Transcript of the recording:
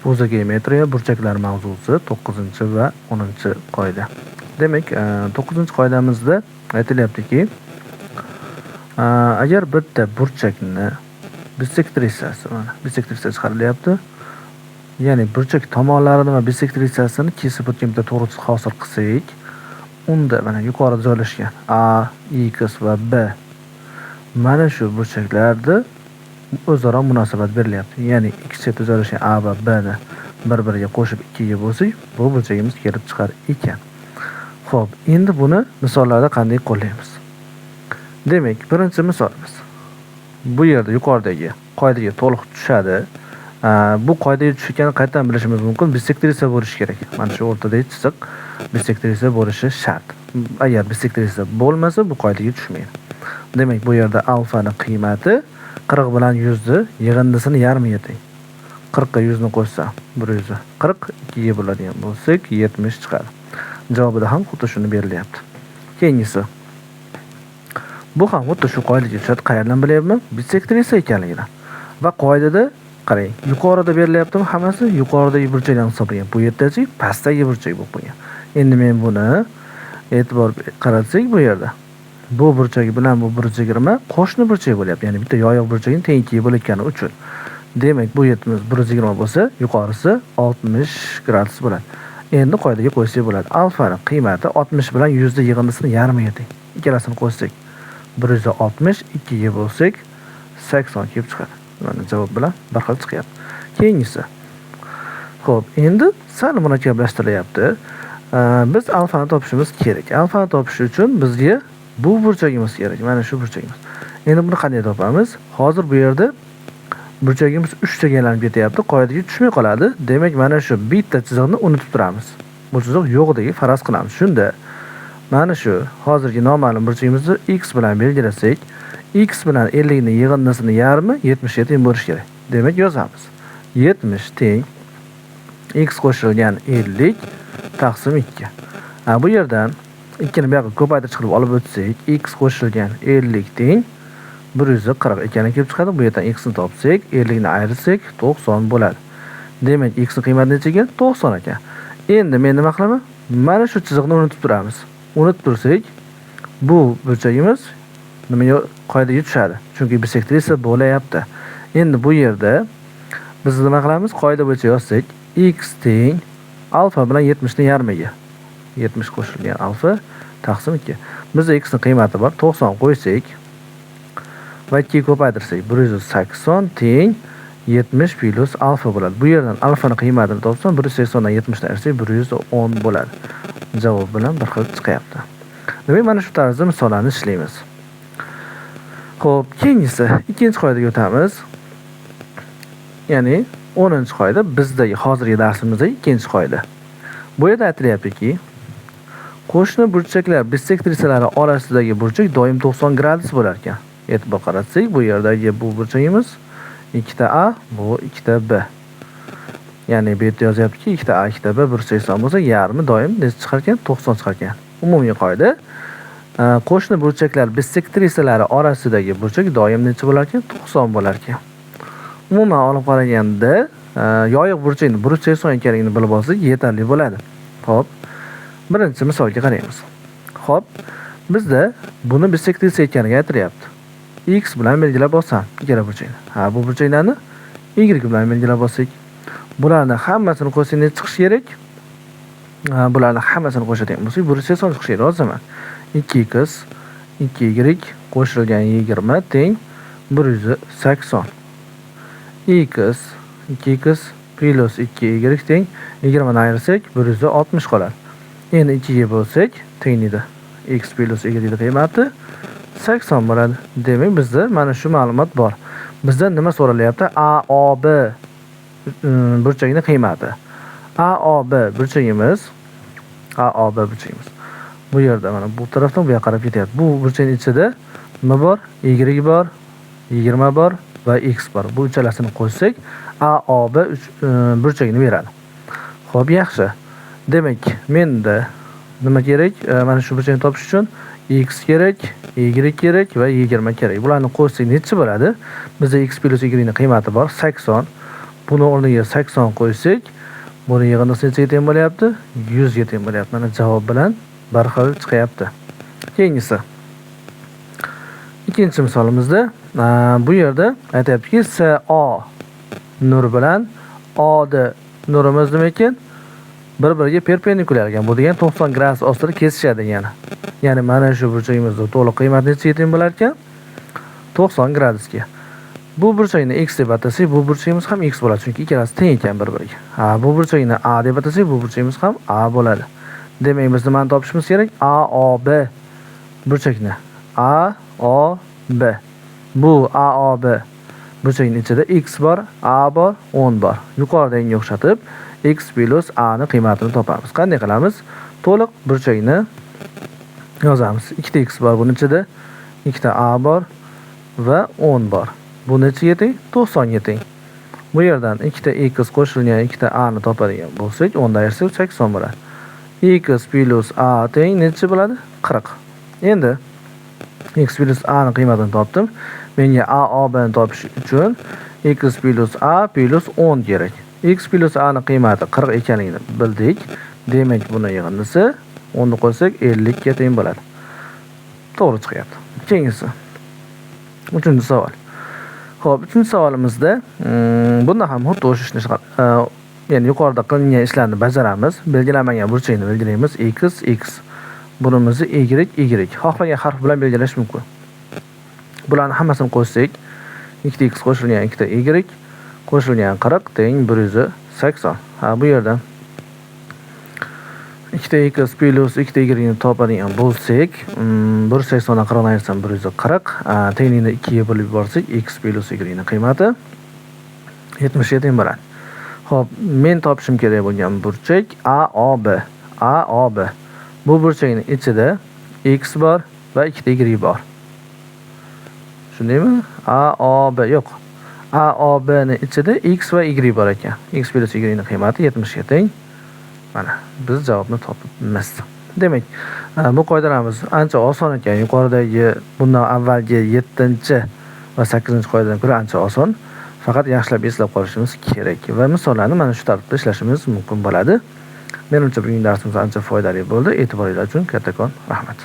O'zi geometriya burchaklar mavzusi 9 va 10 qoida. Demak, 9-qoidamizda aytilyaptiki, agar bitta burchakni bisektrisasi, mana bisektrisa chiqarilyapti. Ya'ni burchak tomonlarini va bisektrisasini kesib o'tgan bitta to'g'ri chiziq hosil qilsak, unda mana yuqorida joylashgan A, X va B mana shu burchaklarni o'zaro munosabat berilyapti. Ya'ni ikki chetda joylashgan A va B ni bir-biriga qo'shib 2 ga bo'lsak, bu burchagimiz kelib chiqar ekan. Xo'p, endi buni misollarda qanday qo'llaymiz? Demak, birinchi misolimiz. Bu yerda yuqoridagi qoidaga to'liq tushadi. Bu qoidaga tushayotganini qayerdan bilishimiz mumkin? Bisektrisa bo'lishi kerak. Mana shu o'rtadagi chiziq bisektrisa bo'lishi shart. Agar bisektrisa bo'lmasa, bu qoidaga tushmaydi. Demak, bu yerda alfani qiymati 40 bilan 100 ni yig'indisini yarmiga teng. 40 ga 100 ni qo'shsam, 140, 2 ga bo'ladigan bo'lsak, 70 chiqadi. Javobida ham xuddi shuni berilyapti. Keyingisi. Bu ham xuddi shu qoidaga tushadi. Qayerdan bilyapman? Bisektrisa ekanligidan. Va qoidada qarang, yuqorida berilyaptimi hammasi? Yuqoridagi burchakdan hisoblangan. Bu yerdachi pastdagi burchak bo'lib qolgan. Endi men buni e'tibor qaratsak bu yerda bu burchak bilan bu 120 qo'shni burchak bo'lyapti. Ya'ni bitta yoyiq burchagini teng 2 ga bo'layotgani uchun. Demak, bu yerimiz 120 bo'lsa, yuqorisi 60 gradus bo'ladi. Endi qoidaga qo'ysak bo'ladi. Alfani qiymati 60 bilan 100 ni yig'indisini yarmiga teng. Ikkalasini qo'shsak 160, 2 ga bo'lsak 80 kelib chiqadi. Mana javob bilan bir xil chiqyapti. Keyingisi. Xo'p, endi sal murakkablashtirilyapti. Biz alfani topishimiz kerak. Alfani topish uchun bizga bu burchagimiz kerak. Mana shu burchagimiz. Endi buni qanday topamiz? Hozir bu yerda burchagimiz 3 taga aylanib ketyapti. Qoidaga tushmay qoladi. Demak, mana shu bitta chiziqni unutib turamiz. Bu chiziq yo'q deb faraz qilamiz. Shunda mana shu hozirgi noma'lum burchagimizni x bilan belgilasak, x bilan 50 ni yig'indisini yarmi 70 ga teng bo'lishi kerak. Demak, yozamiz. 70 teng x qo'shilgan 50 taqsim 2. Ha, bu yerdan 2 ni bu yoqqa ko'paytirish qilib olib o'tsak, x qo'shilgan 50 teng 140 ekani kelib chiqadi. Bu yerdan x ni topsak, 50 ni ayirsak 90 bo'ladi. Demak, x ni qiymati necha ekan? 90 ekan. Endi men nima qilaman? Mana shu chiziqni unutib turamiz. Unutib tursak, bu burchagimiz nimaga qoidaga tushadi? Chunki bisektrisa bo'layapti. Endi bu yerda biz nima qilamiz? Qoida bo'yicha yozsak, x teng alfa bilan 70 ni yarmiga. 70 qo'shilgan alfa taqsim 2. Bizda x ni qiymati bor, 90 qo'ysak va 2 ga ko'paytirsak, 180 teng 70 plus alfa bo'ladi. Bu yerdan alfani qiymatini topsam, 180 dan 70 ni ayirsak, 110 bo'ladi. Javob bilan bir xil chiqyapti. Demak, mana shu tarzda misollarni ishlaymiz. Xo'p, keyingisi ikkinchi qoidaga o'tamiz. Ya'ni 10-qoida bizdagi hozirgi darsimizdagi ikkinchi qoida. Bu yerda aytilyaptiki, qo'shni burchaklar bisektrisalari orasidagi burchak doim 90 gradus bo'lar ekan. E'tibor qaratsak, bu yerdagi bu burchagimiz ikkita A, bu ikkita B. Ya'ni bu yerda yozyaptiki, ikkita A, ikkita B 180 bo'lsa, yarmi doim necha chiqar ekan? 90 chiqar ekan. Umumiy qoida, qo'shni burchaklar bisektrisalari orasidagi burchak doim necha bo'lar ekan? 90 bo'lar ekan. Umuman olib qaraganda, yoyiq burchakni 180 ekanligini bilib olsak yetarli bo'ladi. Xo'p, birinchi misolga qaraymiz. Xo'p, bizda buni bisektrisa ekanligi aytilyapti. X bilan belgilab olsam ikkala burchakni. Ha, bu burchaklarni Y bilan belgilab olsak, bularni hammasini qo'shsak necha chiqishi kerak? Ha, bularni hammasini qo'shadigan bo'lsak, 180 chiqishi kerak, yozaman. 2x 2y qo'shilgan 20 teng 180. X 2x plus 2y teng 20 ni ayirsak 160 qoladi. Endi 2 ga bo'lsak tenglikda x plus y qiymati 80 bo'ladi. Demak, bizda mana shu ma'lumot bor. Bizdan nima so'ralyapti? A O B burchagining qiymati. A O B burchagimiz, A O B burchagimiz. Bu yerda mana bu tarafdan bu yoqqa qarab ketyapti. Bu burchakning ichida nima bor? Y bor, 20 bor va x bor. Bu uchalasini qo'shsak, A O B burchagini beradi. Xo'p, yaxshi. Demak, menda nima kerak? Mana shu burchakni topish uchun x kerak, y kerak va 20 kerak. Bularni qo'shsak necha bo'ladi? Bizda x plus y ning qiymati bor 80. Buni o'rniga 80 qo'ysak, buni yig'indisi nechaga teng bo'lyapti? 100 ga teng bo'lyapti. Mana javob bilan bir xil chiqyapti. Keyingisi. Ikkinchi misolimizda bu yerda aytyaptiki, SO nur bilan OD nurimiz nima ekan? Bir-biriga perpendikulyar ekan. Bu degani 90 gradus ostida kesishadi degani. Ya'ni mana shu burchagimizda to'liq qiymat nechaga teng bo'lar ekan? 90 gradusga. Bu burchakni x deb atasak, bu burchagimiz ham x bo'ladi, chunki ikkalasi teng ekan bir-biriga. Ha, bu burchakni a deb atasak, bu burchagimiz ham a bo'ladi. Demak, biz nimani topishimiz kerak? AOB burchakni. AOB. Bu AOB burchakning ichida x bor, a bor, 10 bor. Yuqoridagiga o'xshatib x plus a ni qiymatini topamiz. Qanday qilamiz? To'liq burchakni yozamiz. 2 ta x bor buning ichida, 2 ta a bor va 10 bor. Bu nechaga teng? 90 ga teng. Bu yerdan 2 ta x qo'shilgan 2 ta a ni topadigan bo'lsak, 10 dan ayirsak 80 bo'ladi. X plus a teng necha bo'ladi? 40. Endi x plus a ni qiymatini topdim. Menga a o b ni topish uchun x plus a plus 10 kerak. X plus a ni qiymati 40 ekanligini bildik. Demak, buni yig'indisi 10 ni qo'ysak 50 ga teng bo'ladi. To'g'ri chiqyapti. Keyingisi. Uchinchi savol. Xo'p, uchinchi savolimizda bunda ham xuddi o'sha ishni, ya'ni yuqorida qilingan ishlarni bajaramiz. Belgilanmagan burchakni belgilaymiz. X x. Bunimizni y y. Xohlagan harf bilan belgilash mumkin. Bularni hammasini qo'shsak, 2 x qo'shilgan 2 y qo'shilgan 40 teng 180. Ha, bu yerdan 2 x plus 2 y ni topadigan bo'lsak, 180 dan 40 ni ayirsam 140, tenglikni 2 ga bo'lib yuborsak, x plus y ni qiymati 70 ga teng bo'ladi. Xo'p, men topishim kerak bo'lgan burchak AOB. AOB. Bu burchakning ichida x bor va 2 y bor. Shundaymi? AOB yo'q. AOB ni ichida x va y bor ekan. X plus y ni qiymati 70 ga teng. Mana biz javobni topibmiz. Demak, bu qoidalarimiz ancha oson ekan. Yuqoridagi bundan avvalgi 7 va 8 qoidadan ko'ra ancha oson. Faqat yaxshilab eslab qolishimiz kerak va misollarni mana shu tartibda ishlashimiz mumkin bo'ladi. Menimcha, bugungi darsimiz ancha foydali bo'ldi. E'tiboringiz uchun kattakon rahmat.